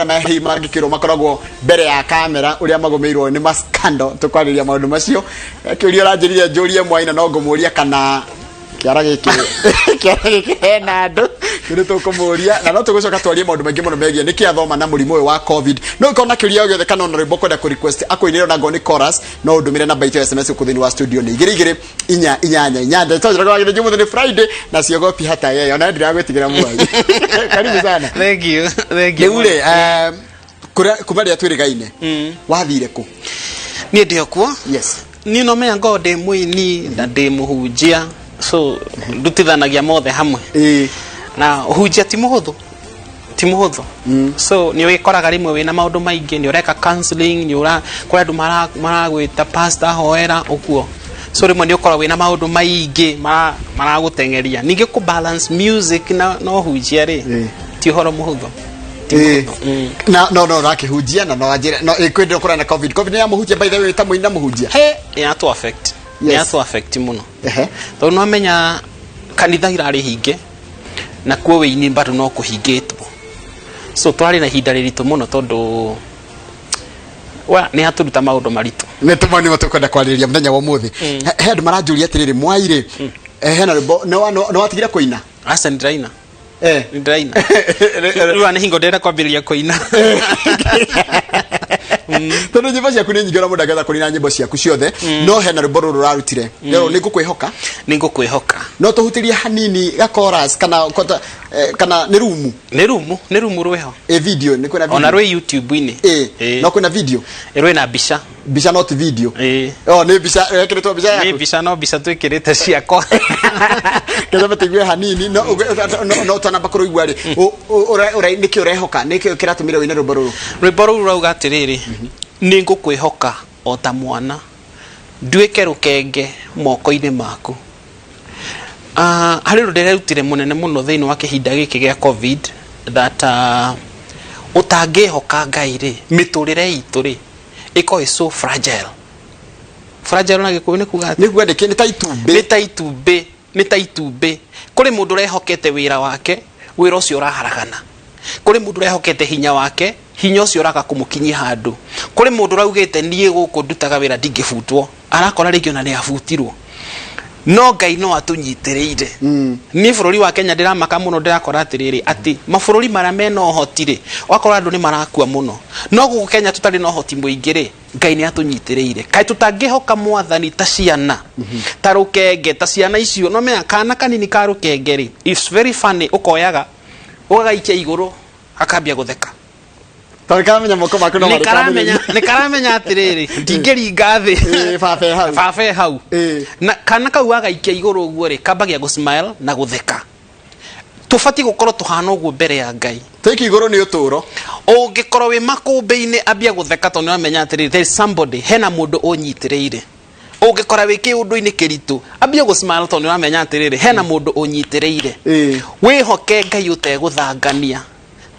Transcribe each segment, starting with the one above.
Andũ arĩa hihi mangĩkĩrwo makoragwo mbere ya kamera, ũrĩa magũmĩirwo nĩ maskando, tũkwarĩrĩria maũndũ macio. Kĩũria ũranjĩrire njũrie Mwaina, no ngũmũria kana kĩara gĩkĩ, kĩara gĩkĩ hena andũ nĩ tũkũmũria, na no tũgũcoka twarie maũndũ maingĩ mũno megiĩ nĩkĩ athoma na mũrimũ ũyũ wa COVID. No ũkorwo na kĩũria o gĩothe kana ona rwĩmbo kwenda kũ request akũinĩre ona ngorwo nĩ chorus, no ũndũmĩre namba itũ ya SMS gũkũ thĩinĩ wa studio nĩ 22488. Tondũ wa gĩthĩnjĩ, ũmũthĩ nĩ Friday na siogopi hata yeye, ona ndiragwĩtigĩra. Mwai, karibu sana. Thank you, thank you. Rĩu rĩ, kuma rĩrĩa twĩrĩgaine, wathire kũ? Niĩ ndĩ o kuo. Yes. Niĩ no menya ngorwo ndĩ mũini na ndĩ mũhunjia, so ndutithanagia mothe hamwe. Na ũhunjia ti mũhũthũ, ti mũhũthũ. So nĩ wĩkoraga rĩmwe wĩna maũndũ maingĩ, nĩ ũreka counseling, nĩ ũra kũrĩ andũ maragwĩta pastor hoera ũguo. So rĩmwe nĩ ũkoragwo wĩna maũndũ maingĩ maragũteng'eria. Ningĩ kũ balance music na ũhunjia rĩ, ti ũhoro mũhũthũ. Ti mũhũthũ. Na no ũrakĩhunjia na no anjĩre no kwĩ kũrĩa na COVID. COVID nĩ yamũhunjia, by the way, ta mũini na mũhunjia? He nĩ yatũ affect, nĩ yatũ affect mũno, tondũ no menya kanitha irarĩ hinge na kuo wĩini bado no kũhingĩtwo, so twarĩ na ihinda rĩritũ mũno tondũ wa nĩ yatũruta maũndũ maritũ. Nĩ tũma nĩmo tũkwenda kwarĩrĩria mũthenya wa ũmũthĩ. He andũ maranjũria atĩrĩrĩ, Mwai rĩ, hena rwĩmbo nĩ watigire kũina? Aca, nĩ ndĩraina. Nĩ ndĩraina. Rĩu nĩ hingo ndĩrenda kwambĩrĩria kũina. Tondũ nyĩmbo ciaku nĩ nyingĩ, ona mũndũ angĩhota kũnina nyĩmbo ciaku ciothe, no hena rwĩmbo rũrũ ũrarutire rĩu, nĩ ngũkwĩhoka. Nĩ ngũkwĩhoka. No tũhutĩrie hanini ga chorus kana kana nĩ rumu? Nĩ rumu, nĩ rumu rwĩho. Ĩ video nĩ kwĩna video? Ona rwĩ YouTube-inĩ. No kwĩna video? Rwĩna mbica. Mbica no ti video? Ĩ. Oh, nĩ mbica ĩkĩrĩtwo mbica Nĩ yaku? mbica, no mbica twĩkĩrĩte ciakwa. Ketha tũigue hanini, no ũtanamba kũrũigua rĩ, nĩkĩ ũrehoka, nĩkĩ kĩratũmire ũine rwĩmbo rũrũ? Rwĩmbo rũu rauga atĩrĩrĩ, nĩ ngũkwĩhoka o ta mwana, nduĩke rũkenge moko-inĩ maku. Harĩ ũndũ ndĩrerutire mũnene mũno thĩinĩ wa kĩhinda gĩkĩ gĩa COVID, that ũtangĩhoka Ngai rĩ, mĩtũrĩre itũ rĩ ĩkoragwo ĩ so fragile. Fragile na Gĩkũyũ nĩ kuga atĩa? Nĩ kuga nĩkĩ, nĩ ta itumbĩ. Nĩ ta itumbĩ, nĩ ta itumbĩ. Kũrĩ mũndũ ũrehokete wĩra wake, wĩra ũcio ũraharagana. Kũrĩ mũndũ ũrehokete hinya wake, hinya ũcio ũraga kũmũkinyia handũ. Kũrĩ mũndũ ũraugĩte niĩ gũkũ ndutaga wĩra ndingĩbutwo, arakora rĩngĩ ona nĩ abutirwo. No Ngai no atũnyitĩrĩire. Niĩ bũrũri wa Kenya ndĩramaka mũno, ndĩrakora atĩrĩrĩ, atĩ mabũrũri marĩa mena ũhoti rĩ, ũgakora andũ nĩ marakua mũno, no gũkũ Kenya tũtarĩ na ũhoti mũingĩ rĩ, Ngai nĩ atũnyitĩrĩire. Kaĩ tũtangĩhoka Mwathani ta ciana, ta rũkenge, ta ciana icio? No menya kana kanini ka rũkenge rĩ, it's very funny, ũkoyaga ũgagaikia igũrũ gakambia gũtheka. Tondũ karamenya moko maku no Nĩ karamenya, nĩ karamenya atĩrĩrĩ, ndingĩringa thĩ. Ĩ, baba e hau. Baba e hau. Na kana kau wagaikia igũrũ ũguo rĩ, kambagia gũ smile na gũtheka. Tũbatiĩ gũkorwo tũhana ũguo mbere ya Ngai. Tũiki igũrũ nĩ ũtũũro. Ũngĩkorwo wĩ makũmbĩ-inĩ, ambia gũtheka tondũ nĩ ũramenya atĩrĩrĩ, there is somebody, hena mũndũ ũnyitĩrĩire. Ũngĩkora wĩ kĩũndũ-inĩ kĩritũ, ambia gũ smile tondũ nĩ ũramenya atĩrĩrĩ, hena mũndũ ũnyitĩrĩire. Wĩhoke Ngai ũtegũthangania,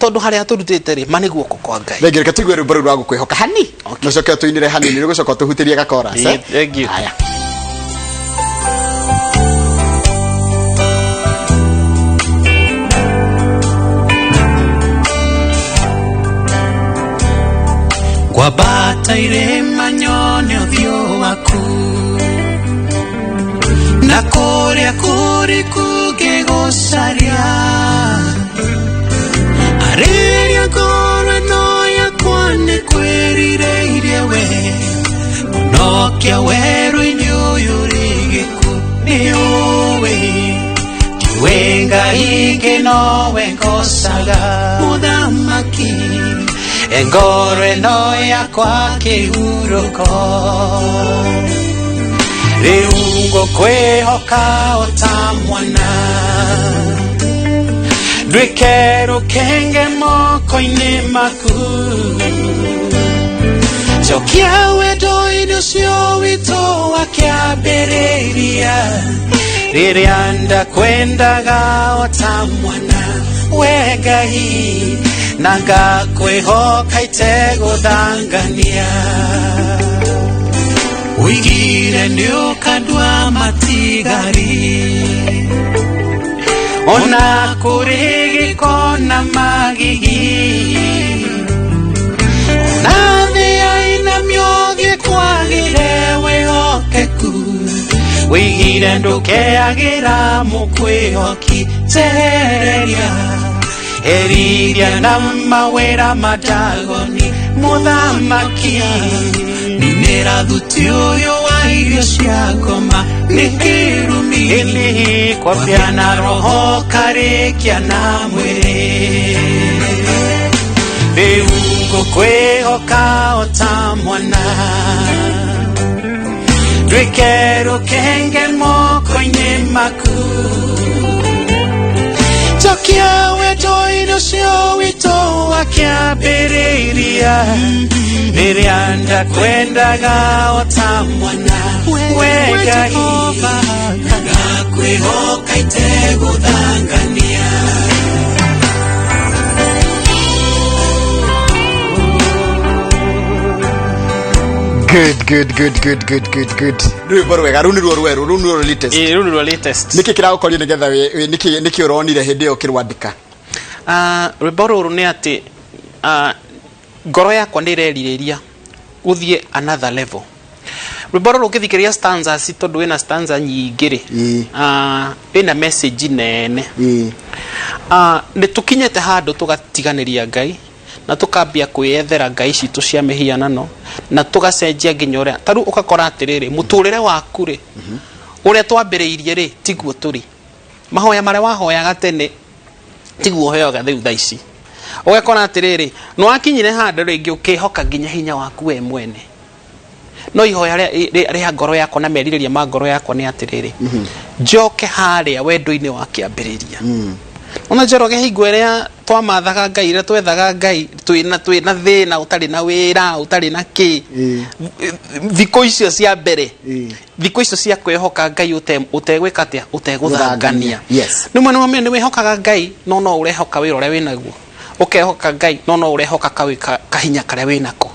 tondũ harĩa tũrutĩte rĩ, ma nĩ guoko kwa Ngai. Rĩngĩ reke tũigue rwĩmbo rũu rwa gũkwĩhoka hani, na ũcoke ũtũinĩre hanini, nĩ gũcoka ũtũhutĩrie ga chorus, eh? Thank you. Haya. Kwambata irĩma nyone ũthiũ waku, na kũrĩa kũriku ngĩgũcaria. Arĩria ngoro ĩno yakwa nĩ kwĩrirĩirie we, mũnokia werũ-inĩ ũyũ rĩ gĩkuũ nĩ ũĩ. Ndiũĩ Ngai ingĩ nowe ngocaga, mũthamaki, ngoro ĩno yakwa kĩhurũko. Rĩu ngũkwĩhoka o ta mwana, nduĩke rũkenge moko-inĩ maku. Cokia wendo-inĩ ũcio witũ wa kĩambĩrĩria, rĩrĩa ndakwendaga o ta mwana, we Ngai, na ngakwĩhoka itegũthangania. Ũigire nĩ ũkandua matigari, ona kũrĩ gĩko na magigi. Na thĩ yainamio gĩkwagĩre wĩhokeku wĩigire ndũkeagĩra mũkwĩhoki tehereria eriria na mawĩra madagoni mũthamaki ninĩra thuti ũyũ wa irio cia ngoma nĩ kĩrumi Ĩni kwambia na roho karĩkia na mwĩrĩ rĩu ngũkwĩhoka o ta mwana nduĩke rũkenge moko-inĩ maku njokia wendo-inĩ ũcio witũ wa kĩambĩrĩria rĩrĩa ndakwendaga o ta mwana we Ngai ngakwĩhoka itegũthangania. Good, good, good, good, good, good, good. Nĩ rwĩmbo rwega, rũu nĩruo rwerũ, rũu nĩruo latest. Ĩĩ, rũu nĩruo latest. Nĩkĩ kĩragũkoria nĩgetha nĩkĩ ũronire hĩndĩ ĩyo ũkĩrwandĩka? Ah, rwĩmbo rũrũ nĩ atĩ ngoro yakwa nĩ ĩrerirĩria gũthiĩ another level. Rwĩmbo rũrũ ũngĩthikĩrĩria stanzas tondũ wĩna stanza nyingĩ rĩ, wĩna message nene. Nĩ tũkinyĩte handũ tũgatiganĩria Ngai na tũkambia kwĩyethera ngai citũ cia mĩhianano na tũgacenjia nginya ũrĩa ta rĩu ũgakora atĩrĩrĩ mũtũrĩre waku rĩ ũrĩa twambĩrĩirie rĩ tiguo tũrĩ mahoya marĩa wahoyaga tene tiguo ũhoyaga rĩu thaa ici ũgakora atĩrĩrĩ nĩ wakinyire handũ rĩngĩ ũkĩhoka nginya hinya waku we mwene no ihoya rĩa ngoro yakwa na merirĩria ma ngoro yakwa nĩ atĩrĩrĩ njoke harĩa wendo-inĩ wa kĩambĩrĩria. Ona Njoroge hingo ĩrĩa twamathaga Ngai, ĩrĩa twethaga Ngai twĩna thĩna, ũtarĩ na wĩra, ũtarĩ na kĩ, thikũ icio cia mbere, thikũ icio cia kwĩhoka Ngai ũtegwĩka atĩa, ũtegũthangania. Nĩ mwena wa nĩ wĩhokaga Ngai no no ũrehoka wĩra ũrĩa wĩnaguo, ũkehoka Ngai no no ũrehoka kahinya karĩa wĩnako,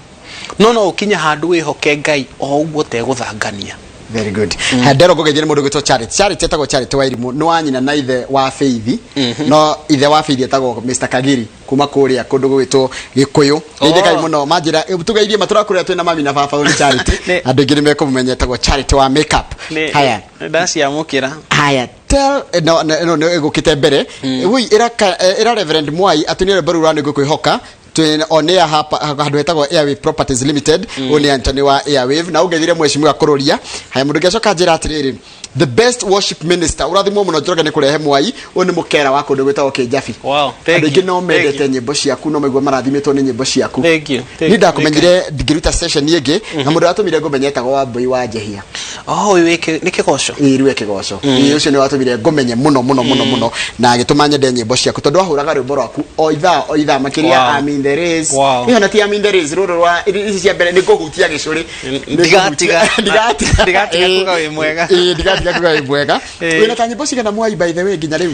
no no ũkinye handũ wĩhoke Ngai o ũguo ũtegũthangania. Very good. Ndero ngũgeithie nĩ mũndũ ũgwĩtwo Charity. Charity etagwo Charity wa Irimũ, nĩ wa nyina na ithe wa Faith. No ithe wa Faith etagwo Mr Kagiri kuma kũrĩa kũndũ gũgwĩtwo Gĩkũyũ. Geithĩkai mũno manjĩra tũgeithie matũrakũrĩa twĩna mami na baba ũyũ nĩ Charity. Andũ aingĩ nĩ mekũmũmenya etagwo Charity wa makeup. Haya. Ndaciamũkĩra. Haya, tell no no no ĩgũkĩte mbere. Wui ĩra Reverend Mwai atũnie rwĩmbo rũu rwa nĩngũkwĩhoka twĩ on air hapa handũ hetagwo Airwave Properties Limited. Ũyũ nĩ Anthony wa Airwave na ũngeithire mheshimiwa kũrũria. Haya, mũndũ ũngĩ acoka njĩra atĩrĩrĩ, the best worship minister, ũrathimwo mũno Njoroge nĩ kũrehe Mwai. Ũyũ nĩ mũkera wa kũndũ gwĩtagwo Kĩnjabi. Wow, thank Andũ aingĩ you, no thank mendete you. nyĩmbo ciaku, no maigua marathimĩtwo nĩ nyĩmbo ciaku. Thank you, thank Niĩ you. ndakũmenyire ngĩruta session ĩngĩ na mũndũ watũmire ngũmenye etagwo Wambũi wa Njehia. Oh, ũyũ nĩ kĩgoco. Ĩĩ, rĩu kĩgoco. Ĩĩ, ũcio nĩ watũmire ngũmenye mũno mũno mũno mũno na agĩtũma nyende nyĩmbo ciaku tondũ wahũraga rwĩmbo rwaku o ithaa o ithaa makĩria. I'm in the race. Ĩyo na ti I'm in the race, rũrũ rwa ici cia mbere nĩ ngũhutia gĩcũrĩ. Ndigatiga. Ndigatiga. Ndigatiga kuga wĩ mwega. Ĩĩ, ndigatiga kuga wĩ mwega. Wĩna ta nyĩmbo cigana Mwai, by the way, nginya rĩu?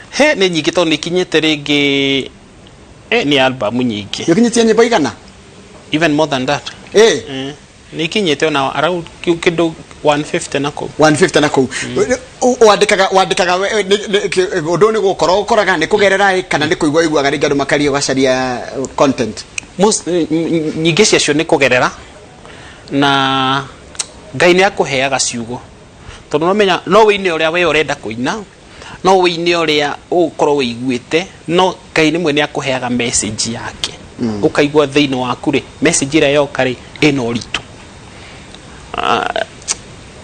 He, nĩ nyingĩ tondũ nĩ ikinyĩte rĩngĩ nĩ album nyingĩ. Nĩũkinyĩtie nyĩmbo 100? Even more than that. Nĩ ikinyĩte ona around kĩndũ 150 na kũu. 150 na kũu. Wandĩkaga ũndũ ũyũ nĩ gũkorwo ũkoraga nĩ kũgerera ĩ, kana nĩ kũigua ũiguaga rĩngĩ andũ makaria ũgacaria content? Most, nyingĩ ciacio nĩ kũgerera na Ngai nĩ akũheaga ciugo tondũ no menya no wĩine ũrĩa we ũrenda kũina, no wĩine ũrĩa ũgũkorwo wĩiguĩte, no Ngai rĩmwe nĩ akũheaga message yake ũkaigua thĩinĩ waku rĩ, message ĩrĩa yoka rĩ ĩna ũritũ.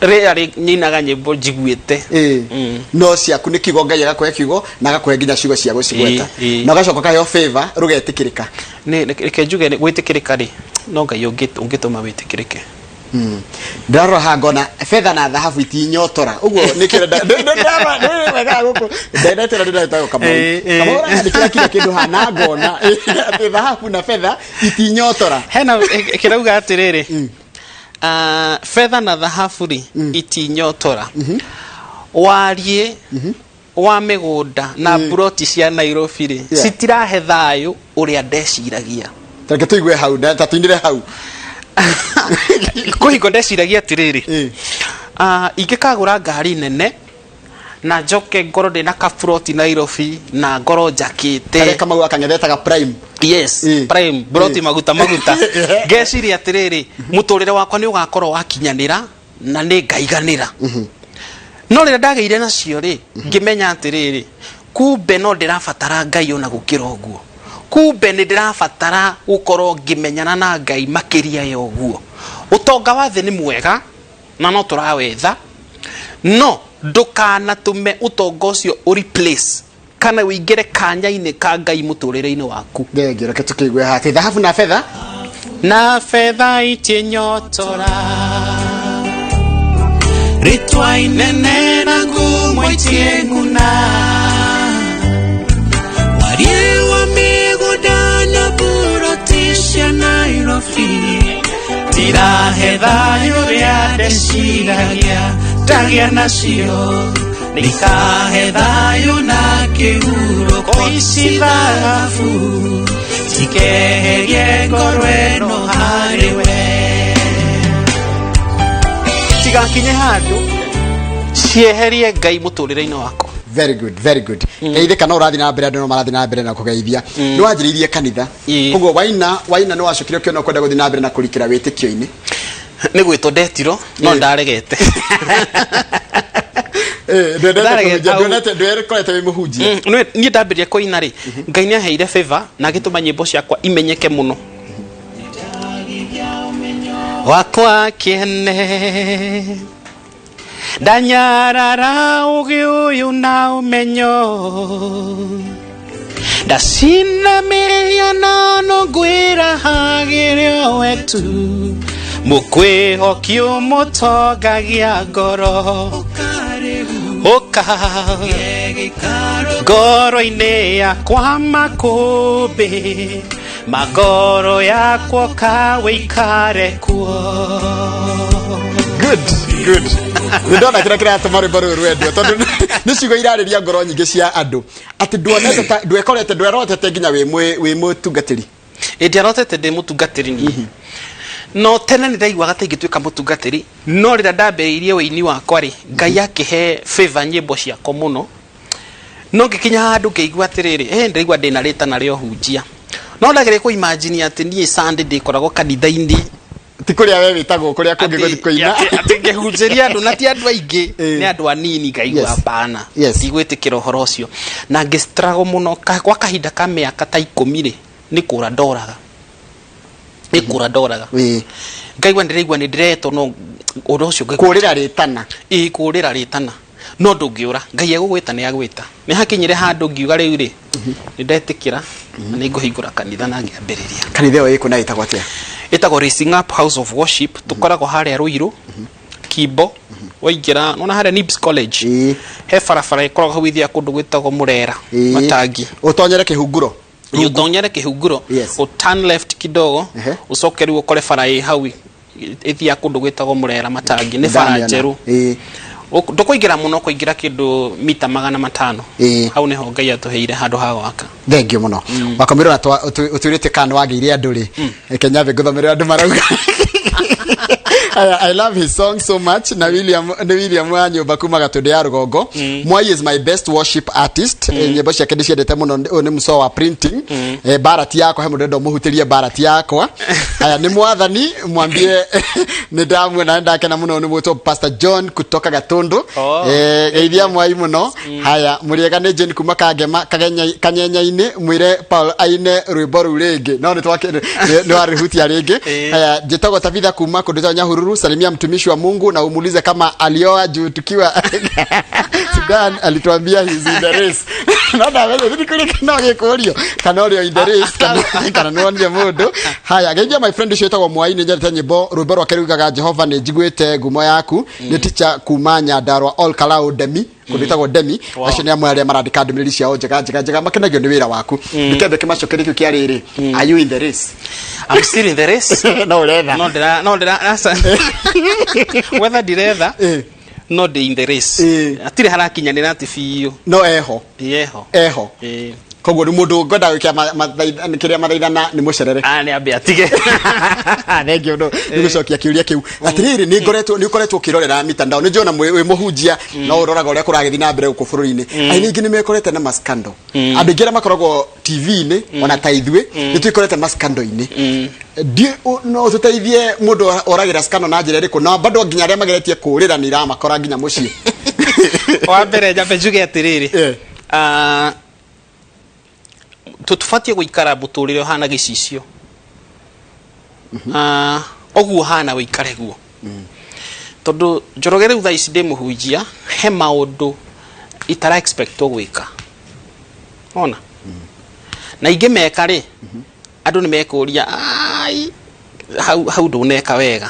Rĩrĩa nyinaga nyĩmbo njiguĩte. No ciaku nĩ kiugo, Ngai agakũhe kiugo na agakũhe nginya ciugo cia gũcigweta na ũgacoka ũkaheo favor rũgetĩkĩrĩka. Nĩ reke njuge nĩ gwĩtĩkĩrĩka rĩ, no Ngai ũngĩtũma wĩtĩkĩrĩke. Ndĩrarora haha ngona betha na thahabu itinyotora ũguo nĩkĩo ndĩrarora nĩ wega gũkũ ndendete na ndĩretagwo Kamau. Kamau ũranyandĩkĩra kila kĩndũ haha na ngona atĩ thahabu na betha itinyotora. Hena kĩrauga atĩrĩrĩ, betha na thahabu rĩ itinyotora wariĩ wa mĩgũnda na mburoti cia Nairobi rĩ citirahe thayũ ũrĩa ndeciragia. Reke tũigue hau ta tũinĩre hau. Kũhingo ndeciragia atĩrĩrĩ, ingĩkagũra ngari nene Na njoke ngorwo ndĩna kaburoti Nairobi na ngorwo njakĩte. Karĩa Kamau akang'ethetaga prime. Yes. Prime broti. Maguta maguta. Ngeciria atĩrĩrĩ, mũtũrĩre wakwa nĩ ũgakorwo wakinyanĩra na nĩ ngaiganĩra. No rĩrĩa ndagĩire nacio rĩ, ngĩmenya atĩrĩrĩ, kumbe no ndĩrabatara Ngai ona gũkĩra ũguo. Kumbe nĩ ndĩrabatara gũkorwo ngĩmenyana na Ngai makĩria ya ũguo. Ũtonga wa thĩ nĩ mwega na no tũrawetha, no ndũkanatũme ũtonga ũcio ũ replace kana ũingĩre kanya-inĩ ka Ngai mũtũrĩre-inĩ waku. Thengio. Reke tũkĩigue haha atĩ thahabu na betha. Na betha itinyotora. Rĩtwa inene na ngumo itieng'una, wariĩ wa mĩgũnda na buroti cia Nairobi tirahe thayũ ũrĩa ndeciragia ndagĩa nacio, nĩikahe thayũ na kĩhurũko. Ici thahabu tikeherie ngoro ĩno harĩ we. Tigakinye handũ cieherie Ngai mũtũrĩre-inĩ wakwa. Very good, very good. Geithĩka no ũrathiĩ na mbere, andũ no marathiĩ na mbere na kũgeithia. Nĩ wanjĩrĩirie kanitha. Koguo waina nĩ wacokire ũkĩona ũkwenda gũthiĩ na mbere na kũrikĩra wĩtĩkio-inĩ. Nĩ gwĩtwo ndetirwo no ndaregete. Ndwendete Ndaregete kũhunjia, au- ndwekorete wĩ mũhunjia. Niĩ ndambĩrĩria kũina rĩ, Ngai nĩ aheire favor na agĩtũma nyĩmbo ciakwa imenyeke mũno. Wakwa kĩene ndanyarara ũgĩ ũyũ na ũmenyo, ndacina mĩhianano, ngwĩrahagĩre we tu, mũkwĩhoki ũmũtongagia ngoro. Ũka ngoro-inĩ yakwa, makũmbĩ magoro yakwa, ũka wĩikare kuo. Good, good. Nĩ ndona kĩrĩa kĩratũma rwĩmbo rũrũ rwendwo, tondũ nĩ ciugo irarĩria ngoro nyingĩ cia andũ, atĩ nduonete ta ndwekorete, ndwerotete nginya wĩ mũtungatĩri. Ĩ, ndiarotete ndĩ mũtungatĩri niĩ. No tene nĩ ndaiguaga ta ingĩtuĩka mũtungatĩri, no rĩrĩa ndambĩrĩirie ũini wakwa rĩ, Ngai akĩhe favor nyĩmbo ciakwa mũno. No ngĩkinya handũ ngĩigua atĩrĩrĩ, ndĩraigua ndĩna rĩtana rĩa ũhunjia, no ndageria kũ imagine atĩ niĩ Sunday ndĩkoragwo kanitha-inĩ. Ti kũrĩa we wĩtagwo, kũrĩa kũngĩ gũthiĩ kũina. Atĩ ngĩhunjĩria andũ, na ti andũ aingĩ, nĩ andũ anini, ngaigua hapana, ndigwĩtĩkĩra ũhoro ũcio. Na ngĩ struggle mũno gwa kahinda ka mĩaka ta 10 rĩ, nĩ kũra ndoraga, nĩ kũra ndoraga. Ngaigua ndĩraigua nĩ ndĩretwo, no ũndũ ũcio ngaigua Kũrĩra rĩtana. Ĩ, kũrĩra rĩtana, no ndũngĩũra. Ngai egũgwĩta nĩ agwĩta. Nĩ hakinyire handũ ngiuga rĩu rĩ, nĩ ndetĩkĩra na nĩ ngũhingũra kanitha, na ngĩambĩrĩria. Kanitha ĩyo ĩkũ na ĩtagwo atĩa? Ĩtagwo Raising Up House of Worship. Tũkoragwo harĩa Rũirũ Kimbo, waingĩra nona harĩa Nibs College, he barabara ĩkoragwo hau ithiaga kũndũ gwĩtagwo Mũrera. Matangi. Ũtonyere kĩhunguro. Ũtonyere kĩhunguro. Ũ turn left kidogo. Ũcoke rĩu ũkore bara ĩ hau ĩthiaga kũndũ gwĩtagwo Mũrera Matangi, nĩ bara Ndamĩona. njerũ. Ndũkũingĩra mũno, kũingĩra kĩndũ mita 500. Hau nĩho Ngai atũheire handũ ha gwaka. Thengio mũno. Wakomirwo na ũtwĩrĩte kana nĩ wagĩire andũ rĩ, reke nyambe ngũthomere andũ marauga. Aya, "I love his song so much." Na William, nĩ William wa nyũmba kuma Gatũndũ ya rũgongo. "Mwai is my best worship artist. Nyĩmbo ciake ndĩciendete mũno." Ũyũ nĩ mũco wa printing. Barati yakwa, he mũndũ ndenda ũmũhutĩrie barati yakwa. Aya, nĩ mwathani mwambie nĩ ndamuona, nĩ ndakena mũno. Nĩ mwĩtwo Pastor John kutoka Gatũndũ. Oh. Geithia Mwai mũno. Haya, mũrĩega, nĩ Jane kuma Kangema Kanyenya-inĩ. Mwĩre Paul aine rwĩmbo rũu rĩngĩ, no nĩ warĩhutia rĩngĩ. Haya, njĩtagwo Tabitha kuma kũndũ ta Nyahururu. "Salimia mtumishi wa Mungu na umuulize kama alioa, juu tukiwa Sudan alituambia he's in the race." No ndamenye thiri kũrĩ no gĩkũrio kana ũrĩ in the race kana nĩ wonire mũndũ. Haya, geithia my friend ũcio wĩtagwo Mwai, nĩ nyendete nyĩmbo, rwĩmbo rwake rugaga 'Jehova nĩ njiguĩte ngumo yaku'. Nĩ ticha kuma Nyandarua, All Kalau Demi, kũndũ ĩtagwo Demi. Acio nĩ amwe arĩa marandĩka ndũmĩrĩri ciao njega njega njega, makenagio nĩ wĩra waku. Ndikembe kĩmacokerie kĩu kĩa rĩrĩ, are you in the race? I'm still in the race. No ũretha. No ndĩra aca. Wetha ndiretha. No ndĩ in the race. Hatirĩ harakinyanĩra atĩ biũ. No eho. Yeho. Eho. Ĩĩ. Koguo rĩu mũndũ ngwenda gwĩkĩra kĩrĩa mathaithana nĩ mũcerere. Ah, nĩ ambe atige. Thengiũ no nĩ gũcokia kĩũria kĩu. Atĩrĩrĩ, nĩ ngoretwo nĩ ũkoretwo ũkĩrorera mitandao, nĩ njona wĩ mũhunjia no ũroraga ũrĩa kũragĩthiĩ na mbere gũkũ bũrũri-inĩ. Aini aingĩ nĩ mekorete na mascandal, andũ aingĩ arĩa makoragwo TV-inĩ ona ta ithuĩ nĩ twĩkorete mascandal-inĩ. No tũteithie mũndũ oragĩra scandal na njĩra ĩrĩkũ, na bado nginya arĩa mageretie kũũrĩra nĩ iramakora nginya mũciĩ? Wa mbere nyambe njuge atĩrĩrĩ, ah, tũtibatiĩ gũikara mũtũrĩre ũhana gĩcicio. Ah, ũguo ũhana ũikare guo, tondũ Njoroge rĩu thaa ici ndĩ mũhunjia, he maũndũ itara expectwo gwĩka ona na ingĩmeka rĩ, andũ nĩ mekũria, "Ai, hau hau ndũneka wega."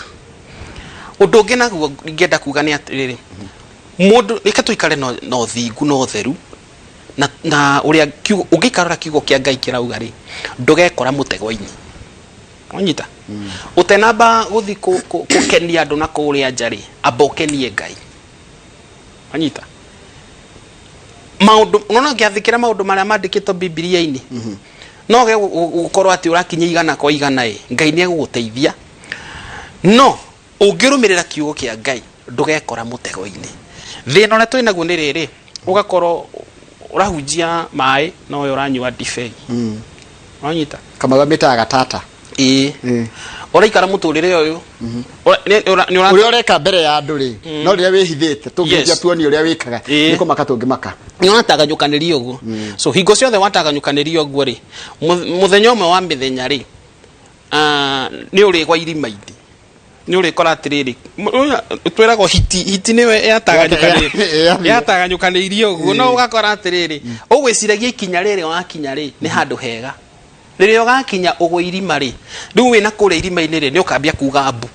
Ũndũ ũngĩ naguo ingĩenda kuga nĩ atĩrĩrĩ, mũndũ reke tũikare na ũthingu na ũtheru na ũrĩa kiugo ũngĩikara ũrĩa kiugo kĩa Ngai kĩrauga rĩ, ndũgekora mũtego-inĩ. Wanyita ũtenamba gũthi kũkenia andũ na kũrĩa nja rĩ, amba ũkenie Ngai. Wanyita maũndũ unaona ũngĩathĩkĩra maũndũ marĩa mandĩkĩtwo Bibilia-inĩ, no ge gũkorwo atĩ ũrakinya 100% ĩ, Ngai nĩ egũgũteithia. No ũngĩrũmĩrĩra kiugo kĩa Ngai, ndũgekora mũtego-inĩ. Thĩna ũrĩa twĩ naguo nĩ rĩrĩ, ũgakorwo ũrahunjia maĩ no we ũranyua ndibei. Wanyita? Kamau amĩtaga gatata. Ĩĩ. Ũraikara mũtũrĩre ũyũ. Ũrĩa ũreka mbere ya andũ rĩ, no rĩrĩa wĩhithĩte tũngĩhunjia tuonie ũrĩa wĩkaga, nĩ kũmaka tũngĩmaka. Nĩ ũrataganyũkanĩria ũguo. So hingo ciothe wataganyũkanĩria ũguo rĩ, mũthenya ũmwe wa mĩthenya rĩ, ah, nĩ ũrĩgwa irima-inĩ, nĩ ũrĩkora atĩrĩrĩ, twĩragwo hiti hiti nĩwe yataganyũkanĩirie ũguo. No ũgakora atĩrĩrĩ, ũgwĩciragia ikinya rĩrĩ wakinya rĩ, nĩ handũ hega. Rĩrĩa ũgakinya ũgwe irima rĩ, rĩu wĩna kũrĩa irima-inĩ rĩ, nĩ ũkambia kuga mbu,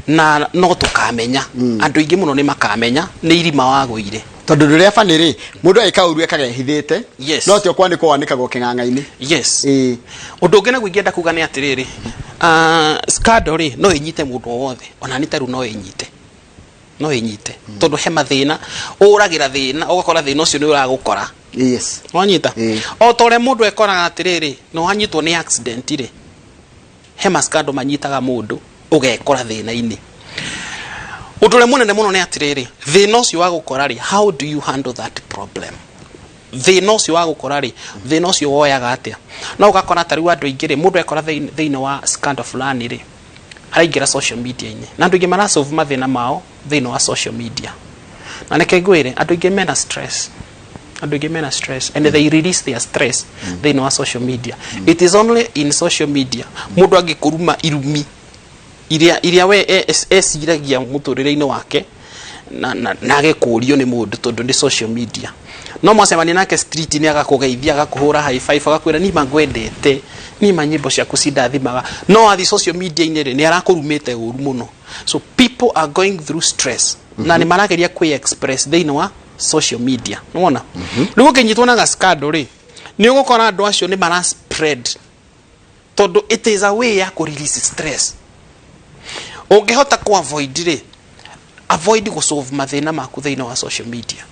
na no tũkamenya, andũ aingĩ mũno nĩ makamenya nĩ irima wagũire. Tondũ rĩrĩa bani rĩ, mũndũ agĩka ũru ekaga ehithĩte. No ti kwanĩkwo wanĩkagwo kĩng'ang'a-inĩ. Yes. Ũndũ ũngĩ naguo ingĩenda kuga nĩ atĩrĩrĩ, scandal rĩ, no ĩnyite mũndũ o wothe, ona nĩ tarĩu no ĩnyite, no ĩnyite, tondũ he mathĩna ũragĩra thĩna, ũgakora thĩna ũcio nĩ ũragũkora. Wanyita? O ta ũrĩa mũndũ ekoraga atĩrĩrĩ, no wanyitwo nĩ accident rĩ, he mascandal manyitaga mũndũ ũgekora thĩna-inĩ. Ũndũ ũrĩa mũnene mũno nĩ atĩrĩrĩ, thĩna ũcio wa gũkora rĩ, how do you handle that problem? Thĩna ũcio wa gũkora rĩ, thĩna ũcio woyaga atĩa? No ũgakora ta rĩu andũ aingĩ rĩ, mũndũ ekora thĩinĩ wa scandal fulani rĩ, araingĩra social media-inĩ, na andũ aingĩ marasolve mathĩna mao thĩinĩ wa social media. Na reke ngwĩre, andũ aingĩ mena stress, andũ aingĩ mena stress and they release their stress thĩinĩ wa social media. It is only in social media mũndũ angĩkũruma irumi iria we eciragia mũtũrĩre-inĩ wake na agekũrio nĩ mũndũ, tondũ nĩ social media. No mwacemania nake street-inĩ, agakũgeithia, agakũhũra high five, agakwĩra, "Nima ngwendete, nima nyĩmbo ciaku cindathimaga." No wathiĩ social media-inĩ rĩ, nĩ arakũrumĩte ũru mũno. So people are going through stress na nĩ marageria kwĩ express thĩinĩ wa social media. Nĩwona rĩu ũkĩnyitwo na gascandal rĩ, nĩ ũgũkora andũ acio nĩ mara spread, tondũ it is a way ya kũ release stress. Ũngĩhota ku avoid rĩ, avoid gũ solve mathĩna maku thĩinĩ wa social media.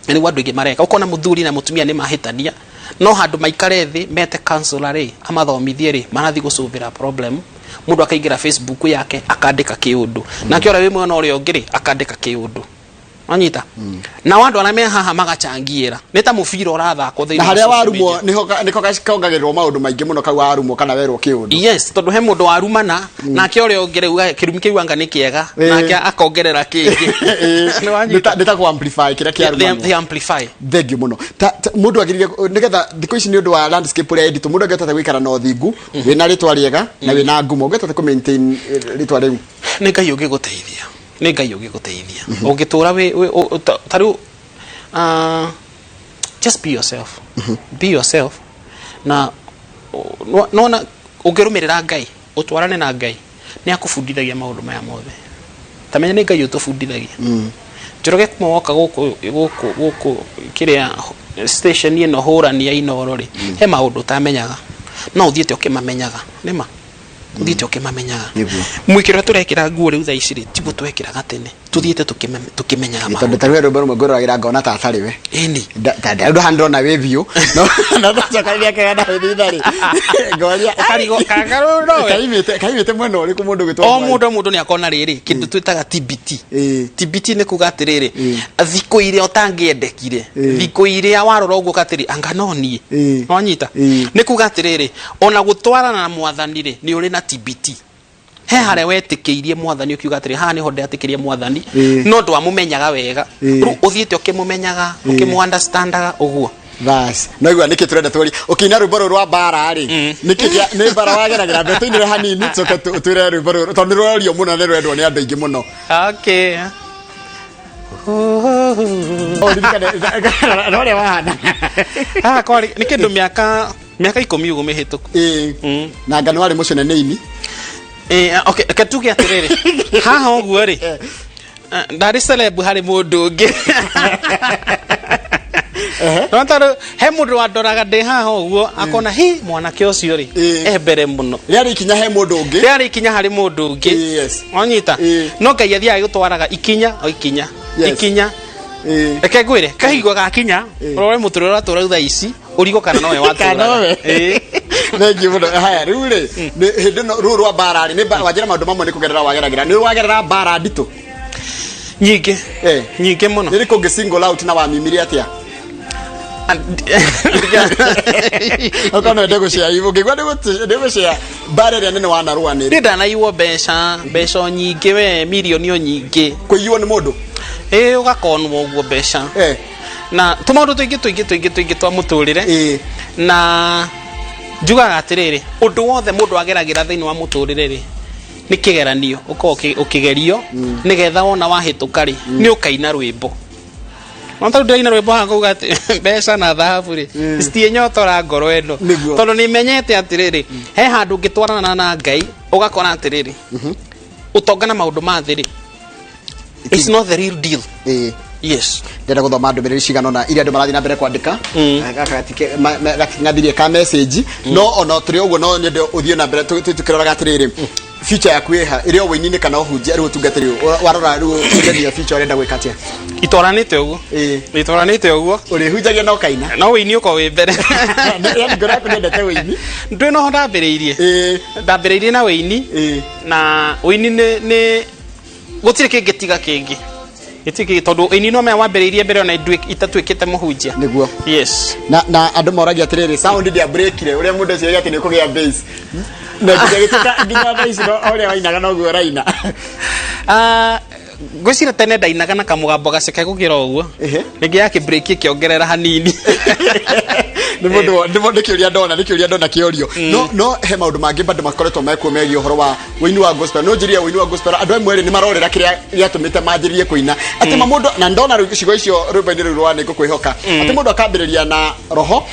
Na nĩguo andũ aingĩ mareka. Ũkona mũthuri na mũtumia nĩ mahĩtania, no handũ maikare thĩ mete counselor rĩ, amathomithie rĩ, marathiĩ gũcũvĩra problem. Mũndũ akaingĩra Facebook yake akandĩka kĩũndũ, nake ũrĩa wĩ mwena ũrĩa ũngĩ rĩ, akandĩka kĩũndũ. Wanyita? Nao andũ arĩa me haha magachangiĩra, nĩ ta mũbira ũrathakwo thĩinĩ na wa harĩa social warumwo media. niho nĩko kongagĩrĩrwo maũndũ maingĩ mũno kau warumwo kana werwo kĩũndũ. Yes, tondũ he mũndũ warumana, nake ũrĩa ũngĩ rĩu kĩrumi kĩu anga nĩ kĩega, nake akongerera kĩngĩ. Nĩ wanyita? Nĩ ta kũ amplify kĩrĩa kĩarumanwo. They amplify. Thengiũ mũno. Ta mũndũ agĩrĩire nĩgetha thikũ ici nĩ ũndũ wa landscape ũrĩa editũ, mũndũ angĩhota gũikara na ũthingu, wĩna rĩtwa rĩega na wĩna ngumo, ũngĩhota kũ maintain rĩtwa rĩu? Nĩ Ngai ũngĩgũteithia, nĩ Ngai ũngĩgũteithia. Ũngĩtũra wĩ ta rĩu, just be yourself, be yourself. Na nona ũngĩrũmĩrĩra Ngai, ũtwarane na Ngai, nĩ akũbundithagia maũndũ maya mothe. Ta menya nĩ Ngai ũtũbundithagia. Njoroge, kuma woka gũkũ kĩrĩa station ĩno hũrani ya Inooro rĩ, he maũndũ ũtamenyaga, no ũthiĩte ũkĩmamenyaga. Nĩma ũthiĩte ũkĩmamenyaga. Mwĩkĩro ũrĩa tũrekĩra nguo rĩu thaa ici rĩ, tiguo twekĩraga tene. Tuthiĩte tũkĩmenyaga Tondũ maũndũ. ta rĩu rwĩmbo rũmwe ngwĩroragĩra ngona ta atarĩ we. Ĩni. Rĩu haha ndĩrona wĩ biũ, no no ndacoka rĩrĩa kegana thutha rĩ, ngoria Ũkarigwo, kanga rũrũ nowe. Kaimĩte mwena ũrĩkũ mũndũ ũgĩtwo O Mwai? mũndũ, o mũndũ nĩ akona rĩrĩ kĩndũ twĩtaga TBT. TBT nĩ kuga atĩrĩrĩ, thikũ iria ũtangĩendekire, thikũ iria warora ũguo katĩrĩ anga no niĩ. Wanyita? Nĩ kuga atĩrĩrĩ, ona gũtwarana na mwathani rĩ, nĩ ũrĩ na TBT. He harĩa wetĩkĩirie mwathani ũkiuga atĩrĩ, haha nĩho ndetĩkĩrie mwathani, no ndwamũmenyaga wega. Rĩu ũthiĩte ũkĩmũmenyaga, ũkĩmũ understandaga ũguo. Bas, no igua nĩkĩ tũrenda tũri ũkĩina rwĩmbo rũrũ rwa mbara rĩ, nĩkĩ nĩ mbara wageragĩra? Mbere tũinĩre hanini, tũcoke ũtwĩre rwĩmbo rũrũ, tondũ nĩ rũrorio mũno, nĩ rwendwo nĩ andũ aingĩ mũno. Okay. Ũririkane na ũrĩa wahana. Haha kwarĩ nĩ kĩndũ mĩaka 10 ũguo mĩhĩtũku. Na ngano warĩ mũcene nĩ ini. Okay, reke tuge atĩrĩrĩ, haha ũguo rĩ, ndarĩ celeb harĩ mũndũ ũngĩ, no tondũ he mũndũ wandoraga ndĩ haha ũguo akona hi mwanake ũcio rĩ, e mbere mũno. Rĩarĩ ikinya he mũndũ ũngĩ. Rĩarĩ ikinya harĩ mũndũ ũngĩ. Wanyita? No Ngai athiaga agĩtwaraga ikinya o ikinya, ikinya. Reke ngwĩre, kahingo gakinya ũrore mũtũrĩre ũratũra thaa ici, ũrigwo kana nowe Kana watũraga. we. Thank you mũno. Haya, rĩu rĩ, hĩndĩ ĩno rũrũ rwa mbara rĩ, nĩ wanjĩra maũndũ mamwe nĩ kũgerera wageragĩra, nĩ wagerera mbara nditũ? Nyingĩ. Nyingĩ mũno. Nĩ rĩkũ ũngĩ single out na wamimire atĩa? Okorwo no wende gũshare, ũngĩigua nĩ gũshare mbara ĩrĩa nene wanarũa nĩ Niĩ ndanaiywo mbeca, mbeca o nyingĩ we, mirioni o nyingĩ. Kũiywo nĩ mũndũ? Ĩĩ, ũgakonwo ũguo mbeca. Na tũmaũndũ tũingĩ tũingĩ tũingĩ tũingĩ twa mũtũrĩre. Na njugaga atĩrĩrĩ, ũndũ wothe mũndũ ageragĩra thĩinĩ wa mũtũrĩre rĩ, nĩ kĩgeranio, ũkoragwo ũkĩgerio nĩgetha wona wahĩtũka rĩ, nĩ ũkaina rwĩmbo. No tondũ ndĩraina rwĩmbo haha ngauga atĩ mbeca na thahabu rĩ, citiĩnyotora ngoro ĩno. Tondũ nĩ menyete atĩrĩrĩ, he handũ ũngĩtwarana na Ngai ũgakora atĩrĩrĩ, ũtonga na maũndũ ma thĩ rĩ, it's not the real deal. Yes. Ndĩrenda gũthoma ndũmĩrĩri cigana ũna iria andũ marathiĩ na mbere kwandĩka. Gaka gating'athirie ka message, no ona tũrĩ ũguo no nyende ũthiĩ na mbere tũkĩroraga atĩrĩrĩ, future yaku ĩha ĩrĩ o wĩini-inĩ kana ũhunjia rĩu ũtungatĩri ũyũ? Warora rĩu ũgenia future, ũrenda gwĩka atĩa? Itwaranĩte ũguo. Itwaranĩte ũguo. Ũrĩhunjagia na ũkaina. No wĩini ũkorwo wĩ mbere. Yani ngoro yaku nĩendete wĩini. Ndwĩ noho ndambĩrĩirie. Ndambĩrĩirie na wĩini. Na wĩini nĩ gũtirĩ kĩngĩ tiga kĩngĩ. Gĩtirĩ kĩngĩ, tondũ wĩini no menya wambĩrĩirie mbere ona itatuĩkĩte mũhunjia. Nĩguo. Yes. Na andũ moragia atĩrĩrĩ, sound ndĩa breakire ũrĩa mũndũ eciragia atĩ nĩ kũgĩa bass, na nginya gĩtuĩka nginya thaa ici no ũrĩa wainaga noguo ũraina? Ah, ngwĩciria tene ndainaga na kamũgambo gaceke gũkĩra ũguo. Rĩngĩ ya kĩbreak ĩkĩongerera hanini. Nĩ mũndũ nĩ kĩũria ndona, nĩ kĩũria ndona kĩorio, no he maũndũ mangĩ bado makoretwo mekuo megiĩ ũhoro wa ũini wa gospel. No njĩrie ũini wa gospel, andũ amwe rĩ nĩ marorera kĩrĩa gĩatũmĩte manjĩrĩrie kũina, atĩ ma mũndũ na ndona rĩu icigo icio rwĩmbo-inĩ rũu rwa nĩ ngũkwĩhoka, atĩ mũndũ akambĩrĩria na roho,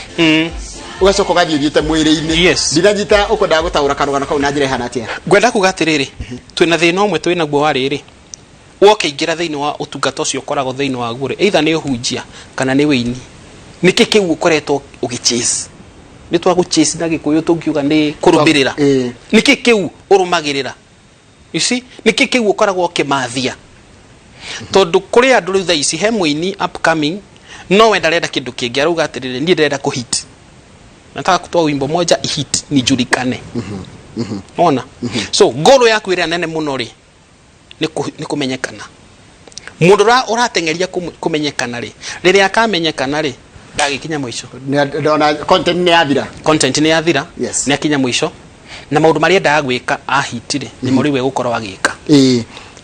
ũgacoka ũgathiĩ ũthiĩte mwĩrĩ-inĩ. Ndinanyita ũkwendaga gũtaũra karũgano kau na njĩra ĩhana atĩa? Ngwenda kuga atĩrĩrĩ, twĩna thĩna ũmwe twĩ naguo wa rĩrĩ, wokĩingĩra thĩinĩ wa ũtungata ũcio ũkoragwo thĩinĩ waguo rĩ, either nĩ ũhunjia kana nĩ wĩini, nĩkĩ kĩu ũkoretwo ũgĩchase? Nĩ twa gũchase na Gĩkũyũ tũngiuga nĩ kũrũmĩrĩra. Nĩkĩ kĩu ũrũmagĩrĩra? You see, nĩkĩ kĩu ũkoragwo ũkĩmathia? Tondũ kũrĩ andũ rĩu thaa ici, he mũini upcoming, no we ndarenda kĩndũ kĩngĩ, arauga atĩrĩrĩ, niĩ ndĩrenda kũhit, nataka kutoa wimbo moja ihit nijulikane. Ona so ngoro yaku ĩrĩa nene mũno rĩ, nĩ kũmenyekana. Mũndũ ũrateng'eria kũmenyekana rĩ, rĩrĩa akamenyekana rĩ, ndagĩkinya mũico. Ndona content nĩ yathira. Content nĩ yathira. Nĩ akinya mũico na maũndũ marĩa endaga gwĩka ahitire nĩmo rĩu egũkorwo agĩka.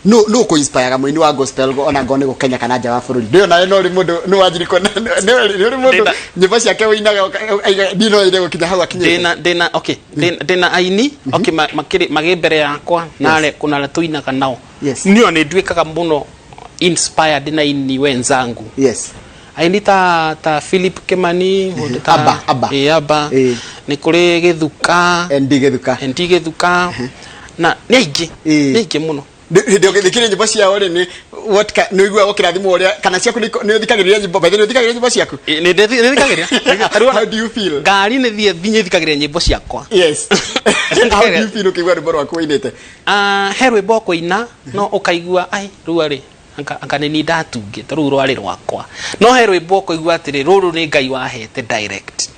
No kũ inspire mũini wa gospel ona ngoo nĩ gũkenya kana nja wa bũrũri, ndĩyo nawe no ũrĩ mũndũ nĩ wanjiriko nĩ ũrĩ mũndũ nyĩmbo ciake ũinaga niĩ no ire gũkinya hau akinyĩte. Ndĩna okay, ndĩna aini, okay, makĩrĩ magĩ mbere yakwa na arĩa kuna arĩa tũinaga nao. Niĩ nĩ nduĩkaga mũno inspired na aini wenzangu. Aini ta Philip Kimani, mũndũ ta Abba, Abba. Ĩ, Abba. Nĩ kũrĩ Gĩthuka. ND Gĩthuka. ND Gĩthuka. Na nĩ aingĩ. Nĩ aingĩ mũno. Hĩndĩ ũgĩthikĩrĩria nyĩmbo ciao rĩ, nĩ what nĩ ũiguaga ũkĩrathimwo ũrĩa kana ciaku nĩ ũthikagĩrĩria nyĩmbo, by the way, nĩ ũthikagĩrĩria nyĩmbo ciaku? Ĩ, nĩ ndĩthikagĩrĩria. How do you feel? Ngari nĩ thiĩ nginya thikagĩrĩria nyĩmbo ciakwa. Yes, how do you feel ũkĩigua rwĩmbo rwaku ũinĩte? Ah, he rwĩmbo ũkũina no ũkaigua ai rua rĩ. Anga nĩ niĩ ndatungĩte rũu rwarĩ rwakwa. No he rwĩmbo ũkũigua atĩrĩ, rũrũ nĩ Ngai wahete direct.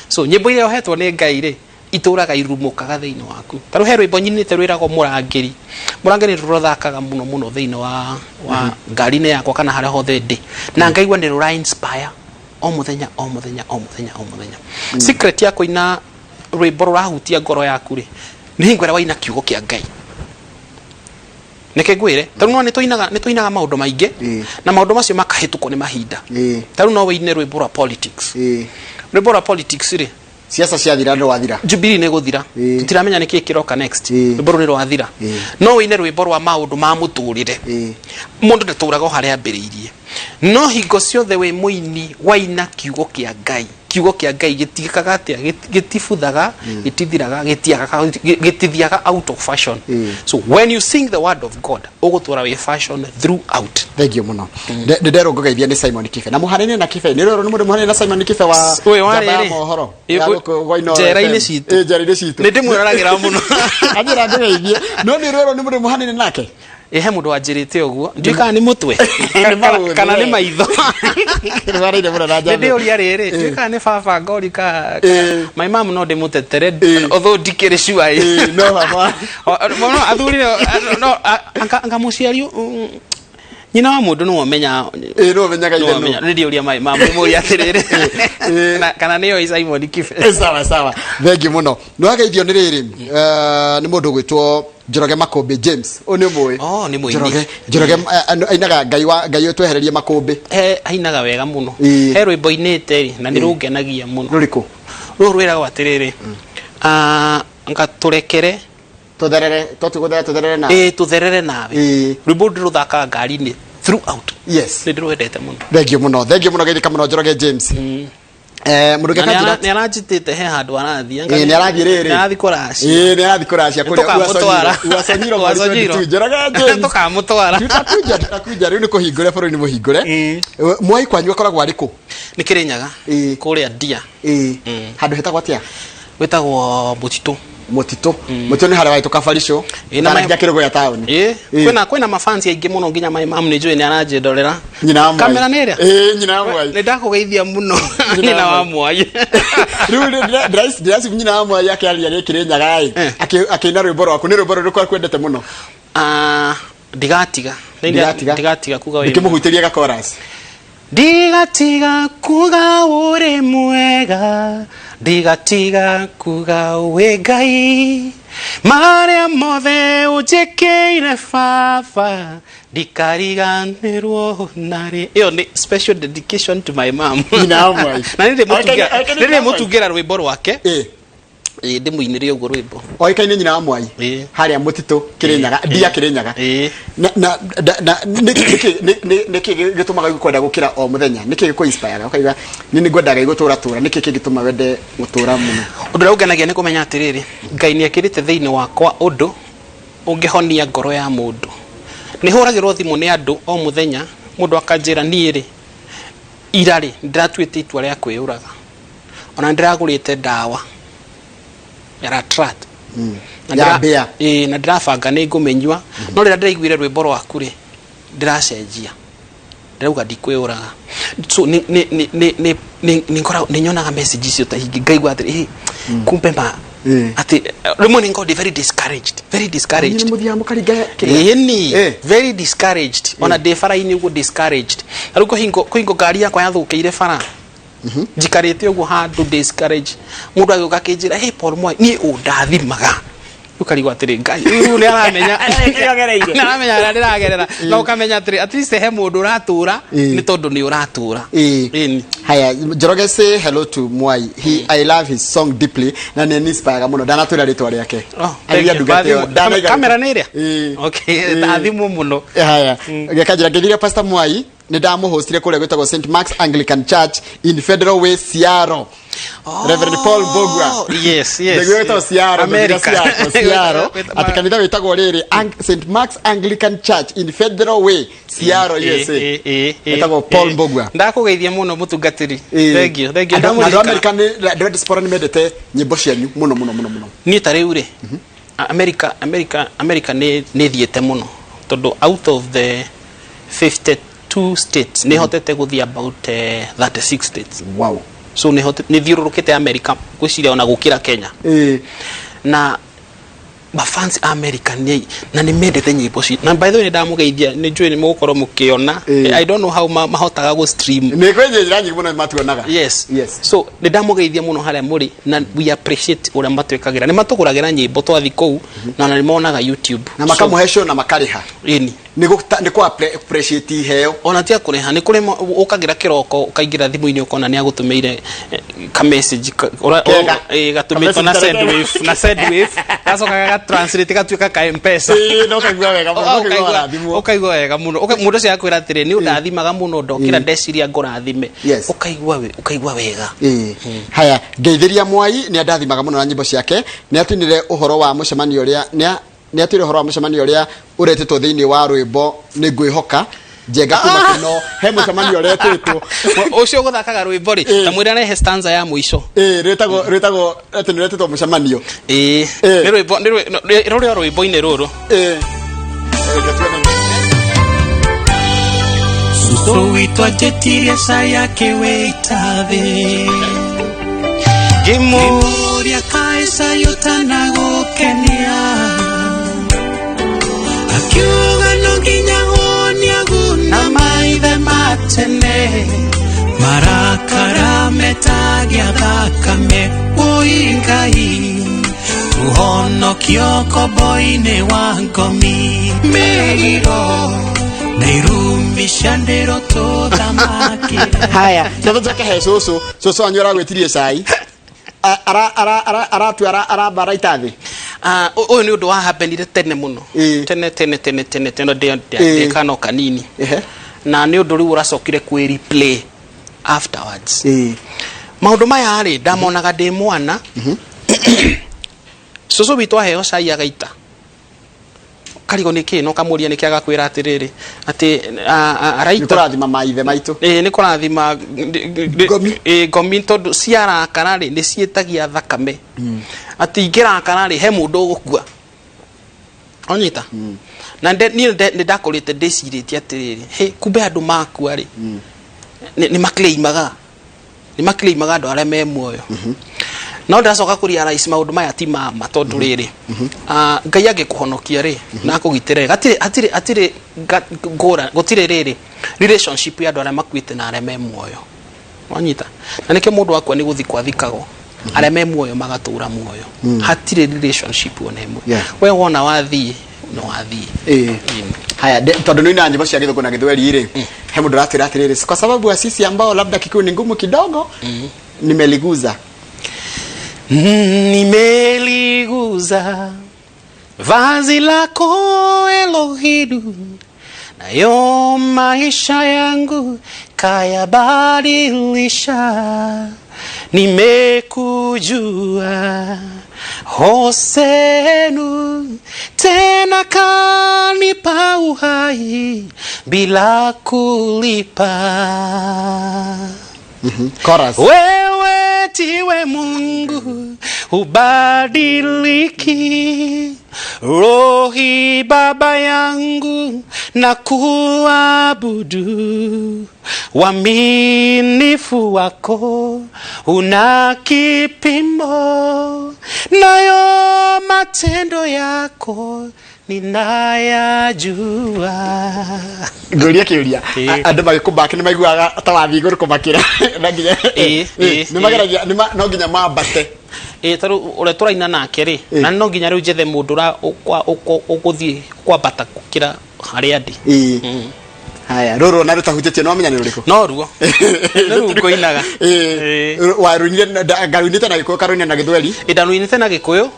So nyĩmbo iria ũhetwo nĩ Ngai rĩ, itũraga irumũkaga thĩinĩ waku. Ta rĩu he rwĩmbo nyinĩte rwĩragwo Mũrangĩri. Mũrangĩri nĩ rũthakaga mũno mũno thĩinĩ wa ngari-inĩ yakwa kana harĩa hothe ndĩ. Na ngaigua nĩ rũra inspire o mũthenya o mũthenya o mũthenya o mũthenya. Secret ya kũina rwĩmbo rũrahutia ngoro yaku rĩ, nĩ hingo ĩrĩa waina kiugo kĩa Ngai. Reke ngwĩre, ta rĩu no nĩ tũinaga maũndũ maingĩ na maũndũ macio makahĩtũkwo nĩ mahinda. Ta rĩu no wĩine rwĩmbo rwa politics. Rwĩmbo rwa politics rĩ, Siasa ciathira nĩ wathira. Jubilee nĩ gũthira. Tũtiramenya nĩ kĩĩ kĩroka next. Rwĩmbo rũu nĩ rwathira. No wĩine rwĩmbo rwa maũndũ ma mũtũrĩre. Mũndũ ndatũraga o harĩa ambĩrĩirie. No hingo ciothe wĩ mũini waina kiugo kĩa Ngai, kiugo kĩa Ngai gĩtiĩkaga atĩa? Gĩtibuthaga, gĩtithiraga, gĩtiagaga, gĩtithiaga out of fashion. So when you sing the word of God, ũgũtũra wĩ fashion throughout. Thengiũ mũno. Nĩ nderwo ngũgeithia nĩ Simon Kibe na mũhanene na Kibe nĩ rĩrwo nĩ mũndũ mũhanene na Simon Kibe wa Ũyũ wa njamba ya rĩrĩ. mohoro Ĩ, ya gũkũ gwa Inooro njera-inĩ FM. citũ. Ĩ, njera-inĩ citũ. Nĩ ndĩmwĩroragĩra mũno. Anjĩra ngũgeithie no nĩ rĩrwo nĩ mũndũ mũhanene nake. Ĩ, he mũndũ wanjĩrĩte ũguo, ndiũĩ kana nĩ mũtwe Nĩ maũthĩ, kana nĩ we. maitho. Nĩ waraire mũno na Nĩ njamba. ndĩũria rĩrĩ, ndiũĩ kana nĩ baba ngori ka my mom no ndĩmũtetere, although ndikĩrĩ sure ĩ. Ĩ, no baba. No athuri no anga mũciari, nyina wa mũndũ nĩwe ũmenya. Ĩ, nĩwe ũmenyaga ithe nũ. Nĩ ndĩũria my mom ndĩmũria atĩrĩrĩ, kana nĩyo Simon Kibe. Sawa sawa, thengiũ mũno. Nĩ wageithio nĩ rĩrĩ, nĩ mũndũ ũgwĩtwo Njoroge Makũmbĩ James. Ũyũ nĩ ũmũĩ? Oh, nĩ mũini. Njoroge ainaga Ngai wa Ngai ũtwehererie makũmbĩ. He ainaga wega mũno. He rwĩmbo inĩte rĩ, na nĩ rũngenagia mũno. Rũrĩkũ? Rũrũ rwĩragwo atĩrĩrĩ, ngatũrekere Tũtherere, tũtigũtherera, tũtherere nawe. Ĩĩ, tũtherere nawe. Rwĩmbo rũu ndĩrũthakaga ngari-inĩ throughout. Nĩ ndĩrwendete mũno. Thengiũ mũno, thengiũ mũno, geithĩka mũno Njoroge James. Mũndũ Na ũngĩ akanjĩra nĩ aranjĩtĩte he handũ arathiĩ. Ĩĩ, nĩ arathiĩ rĩrĩ. Nĩ arathiĩ kũracia. Ĩĩ, nĩ arathiĩ kũracia kũrĩa Tũkamũtwara. Uasonyiro mweri Uasonyiro. 22. Njoroge James. Tũkamũtwara. Tutakuja, tutakuja. Rĩu nĩ kũhingũre bũrũri nĩ mũhingũre. Mwai kwanyu akoragwo arĩ kũ? Nĩ Kĩrĩnyaga. Kũrĩa Ndia. Handũ hetagwo atĩa? Gwĩtagwo Mũtitũ. Mũtitũ. Mũtitũ nĩ harĩa wahĩtũka Barisho. Ĩĩ, na Ũtanakinya Kĩrũgũya taũni. Ĩĩ, kwĩna mafansi aingĩ mũno nginya my mom nĩ njũĩ nĩ aranjĩndorera. Nyina wa Mwai. Kamera nĩ ĩrĩa? Ĩĩ, nyina wa Mwai. Nĩ ndakũgeithia mũno Nyina nyina wa wa Mwai. Rĩu ndĩraci nyina wa Mwai akĩaria gĩ Kĩrĩnyaga ĩ. Akĩina rwĩmbo rwaku. Nĩ rwĩmbo rũrĩkũ akwendete mũno? Ah, ndigatiga. Ndigatiga. Ndigatiga kuga wĩ Ndĩkĩmũhutĩrie ga chorus. Ndigatiga kuga ũrĩ mwega, ndigatiga kuga wĩ Ngai, marĩa mothe ũnjĩkĩire baba, ndikariganĩrwo narĩ. Ĩyo nĩ special dedication to my mom. Nyina wa Mwai. Na nĩ Oĩkaine nyina wa Mwai. ndĩmũtungĩra rwĩmbo rwake. Ĩĩ, ndĩmũinĩre ũguo rwĩmbo. Oĩkaine nyina wa Mwai. Harĩa Mũtitũ Kĩrĩnyaga, Ndia Kĩrĩnyaga. Na na na na nĩkĩ nĩkĩ gĩtũmaga kwenda gũkĩra o mũthenya? Nĩkĩ gĩkũ inspire ũkaiga nĩ nĩ ngwendaga gũtũra tũra? Nĩkĩ kĩngĩtũma wende gũtũra mũno? Ũndũ ũrĩa ũngenagia nĩ kũmenya atĩrĩrĩ, Ngai nĩ ekĩrĩte thĩinĩ wakwa ũndũ ũngĩhonia ngoro ya mũndũ. Nĩ hũragĩrwo thimũ nĩ andũ o mũthenya, mũndũ akanjĩra niĩ rĩ, ira rĩ, ndĩratuĩte itua rĩa kwĩyũraga. Ona nĩ ndĩragũrĩte ndawa ya Latrat. Na Ya mbĩa. Ĩĩ, na ndĩrabanga nĩ ngũmĩnyua. No rĩrĩa ndĩraiguire rwĩmbo rwaku rĩ, ndĩracenjia. Ndĩrauga ndikwĩyũraga. So nĩ nĩ nĩ nĩ nĩ nĩ nĩ ngoragwo nĩ nyonaga message icio ta ingĩ ngaigua atĩrĩ, "Ĩ, kumbe ma atĩ rĩmwe nĩ ngoragwo ndĩ very discouraged, very discouraged." Nĩ mũthiaga mũkaringa kĩrĩa? Ĩni, very discouraged. Ona ndĩ bara-inĩ ũguo discouraged. Na rĩu kũhingo ngari yakwa yathũkĩire bara. Njikarĩte ũguo handũ discourage. Mũndũ agĩũka akĩnjĩra, "Hey Paul Mwai, niĩ ũndathimaga." Ũkarigwo atĩrĩ, Ngai, ũyũ nĩ aramenya. Nĩogereire. Nĩ aramenya harĩa ndĩragerera. Na ũkamenya atĩrĩ, at least he mũndũ ũratũra, nĩ tondũ nĩ ũratũra. Ĩni. Haya, Njoroge, say hello to Mwai. He, I love his song deeply na nĩ inspire mũno. Ndanatwĩra rĩtwa rĩake. Oh, Aria thank you. ndungata ĩyo. Ndanaiga Kamera nĩ ĩrĩa? Ĩĩ. Okay, Ĩĩ. athimwo mũno. Haya, gĩkanjĩra ngĩthiria Pastor Mwai nĩ ndamũhostire kũrĩa gwĩtagwo St Mark's Anglican Church in Federal Way, Seattle. Reverend Paul Mbugua. Yes. Nĩguo wĩtagwo Seattle, America. Seattle, Seattle. Atĩ kanitha wĩtagwo rĩrĩ St Mark's Anglican Church in Federal Way, Seattle, USA. Wĩtagwo Paul Mbugua. Ndakũgeithia mũno mũtungatĩri. Thank you, thank you. Andũ andũ a Ndamũririkana. America nĩ andũ a diaspora nĩ mendete nyĩmbo cianyu mũno mũno mũno mũno. Niĩ ta rĩu rĩ, America, America, America nĩ thiĩte mũno tondũ out of the 52 states, nĩ hotete gũthiĩ about 36 states. So nĩ thiũrũrũkĩte America, ngwĩciria ona gũkĩra Kenya. Na mafans a America nĩ na nĩ mendete nyĩmbo ci. Na by the way, nĩ ndamũgeithia, nĩ njũĩ nĩ mũgũkorwo mũkĩona. I don't know how mahotaga gũ stream. Nĩ kwĩ njĩra nyingĩ mũno matuonaga. So nĩ ndamũgeithia mũno harĩa mũrĩ, na we appreciate ũrĩa matwĩkagĩra. Nĩ matũgũragĩra nyĩmbo twathiĩ kũu, na nĩ monaga YouTube. Na makamũhe show na makarĩha. Ĩni. Nĩ kũ appreciate iheo. Ona tia kũrĩha, nĩ kũrĩ ũkagĩra kĩroko, ũkaingĩra thimũ-inĩ, ũkona nĩ agũtũmĩire ka message Kega. Gatũmĩtwo na Ka message. Sendwave, na Sendwave gacoka gaga translate gatuĩka ka Mpesa. Ĩĩ, no kaigua wega mũno, no kaigua warathimwo. Ũkaigua wega mũno. Mũndũ ũcio akwĩra atĩrĩ, nĩ ũndathimaga mũno, ndokĩra ndeciria ngũrathime. Ũkaigua wega. Ĩĩ. Haya, ngeithĩria Mwai, nĩ andathimaga mũno na nyĩmbo ciake. Nĩ atinire ũhoro wa mũcemanio ũrĩa nĩ atwĩre ũhoro wa mũcemanio ũrĩa ũretĩtwo thĩinĩ wa rwĩmbo "Nĩ Ngwĩhoka". Njenga kuma Kĩno, he mũcemanio ũretĩtwo. Ũcio ũgũthakaga rwĩmbo rĩ, ta mwĩre arehe stanza ya mũico. Ĩĩ, rwĩtagwo atĩ nĩ rwetĩtwo mũcemanio. Ĩĩ. Nĩ rwĩmbo, nĩ rũrĩ o rwĩmbo-inĩ rũrũ. Ĩĩ. Reke tuone. Cũcũ witũ anjĩtirie cai akĩwĩita thĩ. Ngĩmũria, ngĩmũria kaĩ cai ũtanagũkenia, akiuga no nginya hũniagu na maithe ma tene, marakara metagia thakame. Woi Ngai, tũhonokio kombo-inĩ wa ngomi, mĩriro na irumi cia ndĩro tũthamakĩre. Haya, na tũcoke he cũcũ. Cũcũ wanyu aragwĩtirie cai, aratua aramba araita thĩ. Ah, ũyũ nĩ ũndũ wa happenire tene mũno. Tene tene tene tene tene, ndĩ kana o kanini. Na nĩ ũndũ rĩu ũracokire kwĩ replay afterwards. Maũndũ maya rĩ, ndamonaga ndĩ mwana. Cũcũ witũ aheo cai agaita, karigwo nĩ kĩ, no kamũria nĩkĩ, agakwĩra atĩrĩrĩ, atĩ Nĩ araita kũrathima maithe maitũ. Ĩĩ, nĩ kũrathima. Ngomi. Ĩĩ, ngomi, tondũ ciarakara rĩ, nĩ ciĩtagia thakame, atĩ ingĩrakara rĩ, he mũndũ ũgũkua onyita. Na niĩ nĩ ndakũrĩte ndĩcirĩtie atĩrĩrĩ, he kumbe andũ makua rĩ, nĩ maclaimaga andũ arĩa me muoyo. No ndĩracoka kũ realize maũndũ maya ti mama, tondũ rĩrĩ, Ngai angĩkũhonokia rĩ, na akũgitĩre, hatirĩ ngũra, gũtirĩ rĩrĩ relationship ya andũ arĩa makuĩte na arĩa me muoyo, wanyita? Na nĩkĩo mũndũ akua nĩ gũthikwo athikagwo, arĩa me muoyo magatũra muoyo. Hatirĩ relationship ona ĩmwe. We wona wathiĩ no wathiĩ. Ĩĩ. Haya, tondũ nĩ nyĩmbo cia Gĩthũngũ na Gĩthweri rĩ, he mũndũ ũratwĩra atĩrĩrĩ, kwa sababu ya sisi ambao labda Kikuyu ni ngumu kidogo, "Nimeliguza". Nimeliguza vazi lako Elohidu, nayo maisha yangu kayabadilisha. Nimekujua Hosenu, tena kanipa uhai bila kulipa. Chorus. Wewe tiwe Mungu ubadiliki, Rohi Baba yangu na kuabudu, waminifu wako una kipimo, nayo matendo yako ninayajua. Ngũria kĩũria. Ĩĩ. Andũ magĩkũmbaki nĩ maiguaga ta wathiĩ igũrũ kũmakĩra na nginya Ĩĩ, ĩĩ. Nĩ mageragia no nginya mambate. Ĩ, tarĩu ũrĩa tũraina nake rĩ, na no nginya rĩu njethe mũndũ ũgũthiĩ kwambata gũkĩra harĩa ndĩ. Ĩĩ. Haya, rũrũ ona rũtahutĩtie, no wamenya nĩ rũrĩkũ? No ruo nĩ rũu ngũinaga. Ĩĩ. Warũinire ngarũinĩte na Gĩkũyũ, karũinire na Gĩthweri? Ĩ, ndarũinĩte na Gĩkũyũ.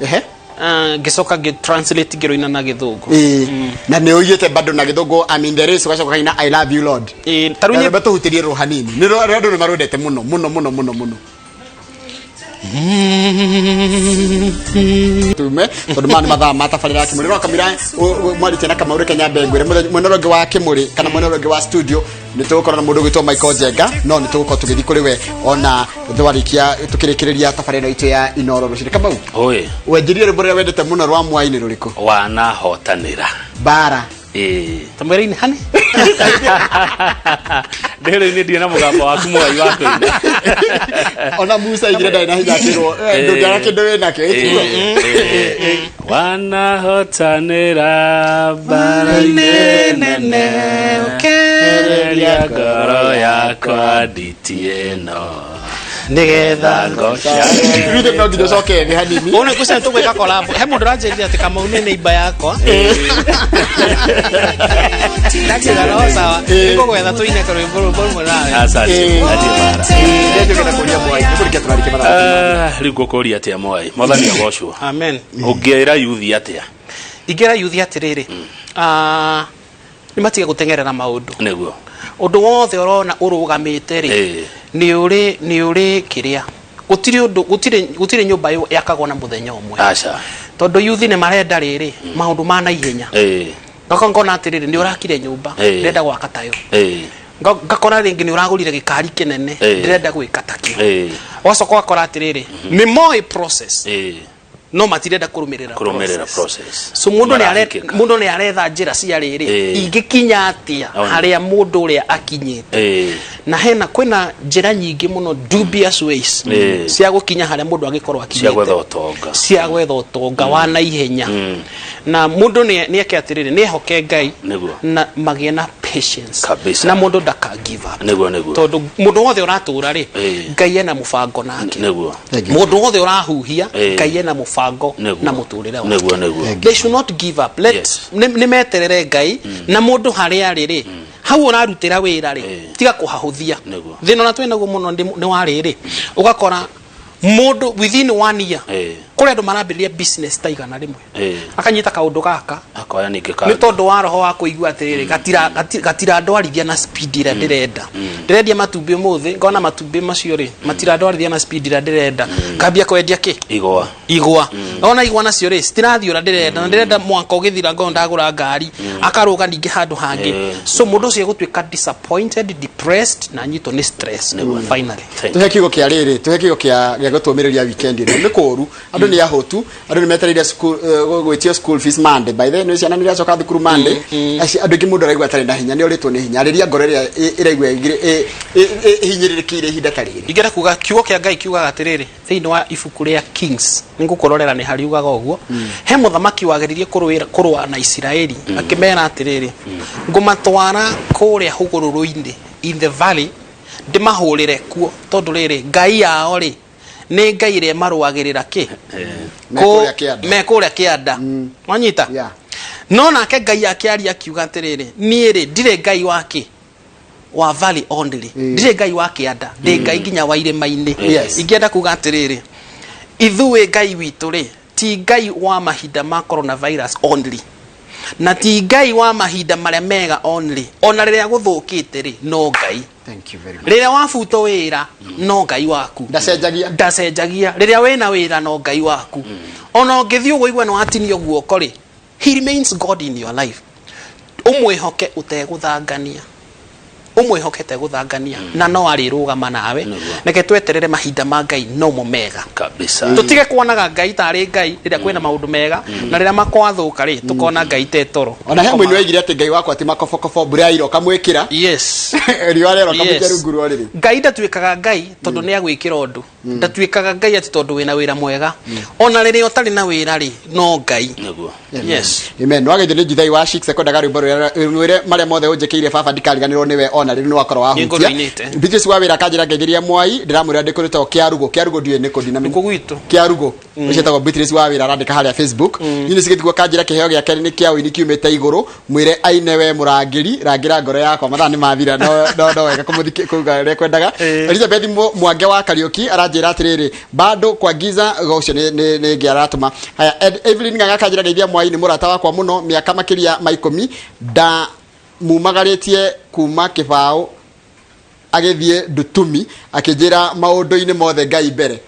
Ah, ngĩcoka ngĩ translate, ngĩrũina na Gĩthũngũ. Ĩĩ. Na nĩ ũigĩte bado na Gĩthũngũ "I'm in the race", ũgacoka ũkaina "I love you, Lord". Ĩ, tarĩu Rwĩmbo tũhutĩrie rũ hanini, nĩ andũ nĩ marwendete mũno mũno mũno mũno mũno. Tume tondũ maya nĩ mathaa ma tabarĩra ya Kĩmũrĩ no kamĩra mwarĩtie na Kamau. Reke nyambe ngwĩre mwena ũrĩa ũngĩ wa Kĩmũrĩ kana mwena ũrĩa ũngĩ wa studio nĩ tũgũkorwo na mũndũ ũgwĩtwo Michael Njenga, no nĩ tũgũkorwo tũgĩthiĩ kũrĩ we ona twarĩkia tũkĩrĩkĩrĩria tabarĩra ĩno itũ ya Inoro rũcinĩ. Kamau, Oi, wenjirie rwĩmbo rũrĩa wendete mũno rwa Mwai nĩ rũrĩkũ? Wanahotanĩra. Bara. Ĩĩ. Tamwĩra-inĩ hani. Ndĩrĩ nĩ ndirĩ na mũgambo waku mwai wa kũina. Ona Musa igire ndarĩ na hinya akĩrwo, "Ndũngĩaga kĩndũ wĩ nakĩo." Ĩtiguo? Wanahotanĩra mbara-inĩ nene, ũkereria ngoro yakwa nditi ĩno Nĩgetha ngoca. Rĩu ithe no nginya ũcoke thĩ hanini. Ũũ nĩ ngwĩciria tũgwĩka collab. He mũndũ ũranjĩrire atĩ Kamau nĩ neighbor yakwa. Ndakiuga no sawa. Nĩngũgwetha tũine karwĩmbo rwĩmbo rũmwe nawe. Asante. Athiĩ mara. Nĩnjũkĩte kũria Mwai, nĩkũrĩkia tũrarĩkia mathaa. Ah, rĩu ngũkũria atĩa Mwai, mwathani agocwo. Amen. Ũngĩra yuthi atĩa? Ingĩra yuthi atĩrĩrĩ, ah, nĩ matige gũteng'erera maũndũ. Nĩguo. Ũndũ wothe ũrona ũrũgamĩte rĩ, nĩ ũrĩ nĩ ũrĩ kĩrĩa gũtirĩ ũndũ gũtirĩ gũtirĩ nyũmba yakagwo na mũthenya ũmwe. Aca. Tondũ yuthi nĩ marenda rĩrĩ maũndũ ma naihenya. Ngakora ngona atĩrĩrĩ, nĩ ũrakire nyũmba, ndĩrenda gwaka tayo. Ngakora rĩngĩ nĩ ũragũrire gĩkari kĩnene, ndĩrenda gwĩka takĩo. Ũgacoka ũgakora atĩrĩrĩ, nĩ moĩ process, no matirenda kũrũmĩrĩra Kũrũmĩrĩra process. So mũndũ nĩ are Marahĩkĩka. mũndũ nĩ aretha njĩra cia rĩrĩ, ingĩkinya atĩa harĩa mũndũ ũrĩa akinyĩte. Na hena kwĩna njĩra nyingĩ mũno, dubious ways, cia gũkinya harĩa mũndũ angĩkorwo cia akinyĩte, gwetha ũtonga, cia gwetha ũtonga wa naihenya. Na mũndũ nĩ eke atĩrĩrĩ, nĩ ehoke Ngai na magĩe na patience. Kabisa. Na mũndũ ndaka give up, Nĩguo, nĩguo. tondũ mũndũ wothe ũratũra rĩ, Ngai ena mũbango nake. Thank you. Mũndũ wothe ũrahuhia, Ngai ena mũbango na mũtũrĩre wake. Nĩguo, nĩguo. They should not give up. Let nĩ meterere Ngai. Na mũndũ harĩa arĩ rĩ, hau ũrarutĩra wĩra rĩ, tiga kũhahũthia. Thĩna ũrĩa twĩnaguo mũno nĩ wa rĩrĩ, ũgakora mũndũ within one year, kũrĩ andũ marambĩrĩria business ta 100, akanyita kaũndũ gaka, akoya ningĩ nĩ kangĩ. Tondũ wa roho wa kũigua atĩrĩrĩ, gatirandwarithia na speed ĩrĩa ndĩrenda. Ndĩrendia matumbĩ ũmũthĩ, ngona matumbĩ macio rĩ, matirandwarithia na speed ĩrĩa ndĩrenda, ngambia kwendia kĩ? Igwa. Igwa. Ona igwa nacio rĩ, citirathiĩ ũrĩa ndĩrenda, na ndĩrenda mwaka ũgĩthira ngorwo ndagũra ngari. Akarũga ningĩ handũ hangĩ. So mũndũ ũcio egũtuĩka disappointed, depressed, na anyitwo nĩ stress finally. Thank Tuhe kiugo kĩa rĩrĩ, tuhe kiugo kĩa gũtũmĩrĩria weekend ĩno. Nĩ kũũru, andũ nĩ ahũtu, andũ nĩ metereire school, gwĩtio school fees Monday. By the way, nĩ ciana nĩ iracoka thukuru Monday. Andũ aingĩ, mũndũ araigua atarĩ na hinya, nĩ orĩtwo nĩ hinya. Arĩria ngoro ĩrĩa ĩraigua ĩhinyĩrĩrĩkĩire ihinda ta rĩrĩ. Ingĩenda kuga kiugo kĩa Ngai kiugaga atĩrĩrĩ, thĩinĩ wa ibuku rĩa Kings, nĩ ngũkũrorera nĩ hariugaga ũguo, he mũthamaki wageririe kũrũa na Isiraeli, akĩmera atĩrĩrĩ, "Ngũmatwara kũrĩa hũgũrũrũ-inĩ, in the valley, ndĩmahũrĩre kuo, tondũ rĩrĩ, ngai yao rĩ, nĩ ngai ĩrĩa ĩmarũagĩrĩra kĩ." Me kũrĩa kĩanda. Me kũrĩa kĩanda, wanyita? No nake Ngai akĩaria akiuga atĩrĩrĩ, "Niĩ rĩ, ndirĩ Ngai wa kĩ wa valley only, ndirĩ Ngai wa kĩanda, ndĩ Ngai nginya wa irĩma-inĩ." Ingĩenda kuga atĩrĩrĩ, ithuĩ Ngai witũ rĩ, ti Ngai wa mahinda ma coronavirus only, na ti Ngai wa mahinda marĩa mega only. Ona rĩrĩa gũthũkĩte rĩ, no Ngai. Thank you very much. Rĩrĩa wabutwo wĩra, no Ngai waku. Ndacenjagia. Ndacenjagia. Rĩrĩa wĩna wĩra, no Ngai waku. Ona ũngĩthiĩ ũguo igue nĩ watinio guoko rĩ, he remains God in your life. Ũmwĩhoke ũtegũthangania, ũmwĩhoke ũtegũthangania, na no arĩrũgama nawe. Reke tweterere mahinda ma Ngai, nomo mega. Kabisa. Tũtige kuonaga Ngai tarĩ Ngai rĩrĩa kwĩna maũndũ mega, na rĩrĩa makwathũka rĩ, tũkona Ngai tetoro. Ona he mũini waigire atĩ Ngai wakwa ti makobokobo, mbura ya ira ũkamwĩkĩra, riũa rĩera ũkamwĩkĩra rungu rwa rĩrĩ. Ngai ndatuĩkaga Ngai tondũ nĩ agwĩkĩra ũndũ. Ndatuĩkaga Ngai atĩ tondũ wĩna wĩra mwega. Ona rĩrĩa ũtarĩ na wĩra rĩ, no Ngai. Amen. Wagethio nĩ Jithai wa Shix, ekwendaga rwĩmbo rũrĩa rwĩre "Marĩa mothe ũnjĩkĩire baba, ndikariganĩrwo nĩwe ona rĩu." Nĩ wakorwo wahutia. Nĩngũrũinĩte. Beatrice wa wĩra akanjĩra ngeithĩria Mwai, ndĩramwĩra ndĩkũrĩtwo Kĩarugo. Kĩarugo ndiũĩ nĩ kũ, ndinamenya. Nĩkuo gwitũ. Kĩarugo ũcio etagwo Beatrice wa wĩra, arandĩka harĩa Facebook. Eunice Gĩtiguo akanjĩra kĩheo gĩake nĩ kĩa ũini kiumĩte igũrũ, mwĩre aine "We Mũrangĩri", "Rangĩra Ngoro Yakwa". Mathaa nĩ mathira, no wega kũmũthikĩ kuga ũrĩa kwendaga. Elizabeth Mwange wa Kariũki aranjĩra atĩrĩrĩ, bado kwa giza go, ũcio nĩ ngĩ aratũma. Haya, Evelyn Ng'ang'a akanjĩra ngeithia Mwai, nĩ mũrata wakwa mũno, mĩaka makĩria ma 10 nda mumagarĩtie kuma kĩbaũ agĩthiĩ ndutumi, akĩnjĩra maũndũ-inĩ mothe Ngai mbere.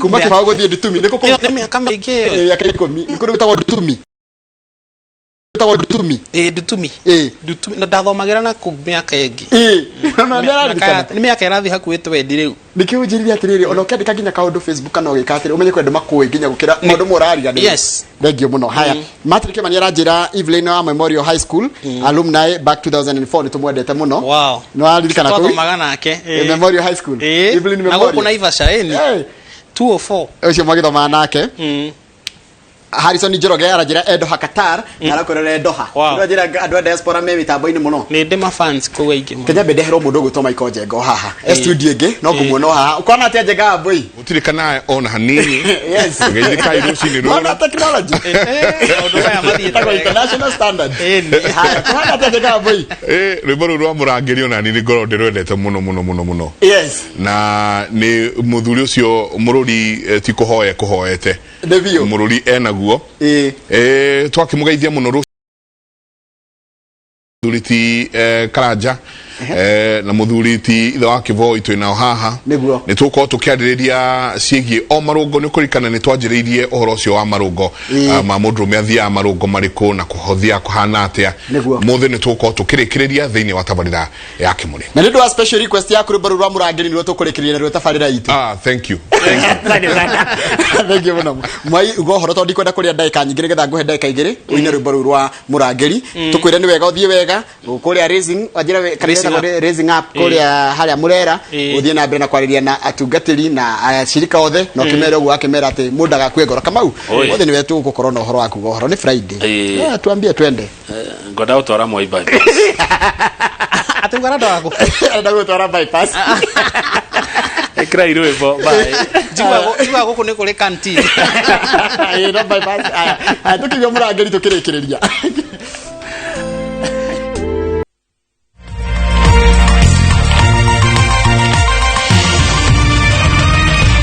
Kuma kĩbaũ gũthiĩ ndutumi nĩ kũ? Ĩyo nĩ mĩaka mĩingĩ ĩyo. Mĩaka 10. Nĩ kũndũ gwĩtagwo ndutumi, gwĩtagwo ndutumi. Ĩ, ndutumi. Ndutumi, na ndathomagĩra na kũu mĩaka ĩngĩ. No, nĩ araririkana. Nĩ mĩaka ĩrathiĩ hakuhĩ twendi rĩu. Nĩkĩo ũnjĩrire atĩrĩrĩ, ona ũkĩandĩka nginya kaũndũ Facebook kana ũgĩka atĩrĩ, ũmenye kwĩ andũ makũĩ nginya gũkĩra maũndũ mo ũrariganĩrwo. Yes. Thank you mũno. Haya, Martin Kimani aranjĩra Evelyn wa Memorial High School alumni back 2004, nĩ tũmwendete mũno. Wow. Nĩ waririkana kũu? Twathomaga nake. Memorial High School. Evelyn Na Memorial. gũkũ Naivasha ĩni. 204. Ũcio magĩthomaga nake. Harrison Njoroge aranjĩra Edoha Qatar, na arakwĩrora Edoha. Wow. Aranjĩra andũ a diaspora me mĩtambo-inĩ mũno. Nĩ ndĩ mafans kũu aingĩ mũno. Kenya ndeherwo mũndũ ũgwĩtwo Michael Njenga o haha. E studio ĩngĩ no ngũmuona o haha. Ũkona atĩa Njenga wa mbũi? Gũtirĩ kana ona hanini. Yes. Geithĩkai rũcinĩ Mwana rũrũ. technology. Maũndũ maya mathiĩte Ĩtagwo wega. international standard. Ĩni. Haya, kũhana atĩa Njenga wa mbũi? Rwĩmbo rũu rwa mũrangĩri ona niĩ nĩ ngoragwo ndĩrwendete mũno mũno mũno mũno. Yes. Na nĩ mũthuri ũcio mũrũri ti kũhoya kũhoete. Nĩ biũ. Mũrũri enaguo. Ĩĩ. Twakĩmũgeithia mũno mũthuri ti Karanja na mũthuri ti ithe wa Kĩboi twĩ nao haha. Nĩguo. Nĩ tũgũkorwo tũkĩarĩrĩria ciĩgiĩ o marũngo. Nĩ ũkũririkana nĩ twanjĩrĩirie ũhoro ũcio wa marũngo. Ma mũndũrũme athiaga marũngo marĩkũ na kũhothiaga kũhana atĩa. Nĩguo. Mũthĩ nĩ tũgũkorwo tũkĩrĩkĩrĩria thĩinĩ wa tabarĩra ya Kĩmũrĩ. Na nĩ ũndũ wa special request yaku, rwĩmbo rũu rwa mũrangĩri nĩruo tũkũrĩkĩrĩria naruo tabarĩra itũ. Ah, thank you. Thank you mũno. Mwai, uga ũhoro tondũ ndikwenda kũrĩa ndagĩka nyingĩ, nĩgetha ngũhe ndagĩka 2 ũine rwĩmbo rũu rwa mũrangĩri. Tũkwĩre nĩ wega ũthiĩ wega kũrĩa raising wanjĩra kanitha Raising wĩtagwo Up. Raising Up kũrĩa harĩa Mũrera. Ũthiĩ na mbere na kwarĩria na atungatĩri na acirika othe na ũkĩmera ũguo, akĩmera atĩ mũndũ agakue ngoro. Kamau, Oi. ũmũthĩ nĩwe tũgũkorwo na ũhoro wa kuga ũhoro, nĩ Friday. Tuambie twende. Ngwenda gũtwara Moi bypass. Atĩ uga arenda gũkũ. Arenda gũtwara bypass. Ĩkĩrai rwĩmbo, bye. Njiguaga gũkũ nĩ kũrĩ canteen. Ĩĩ, no bypass. Aya, aya, tũkiuga mũrangĩri tũkĩrĩkĩrĩria.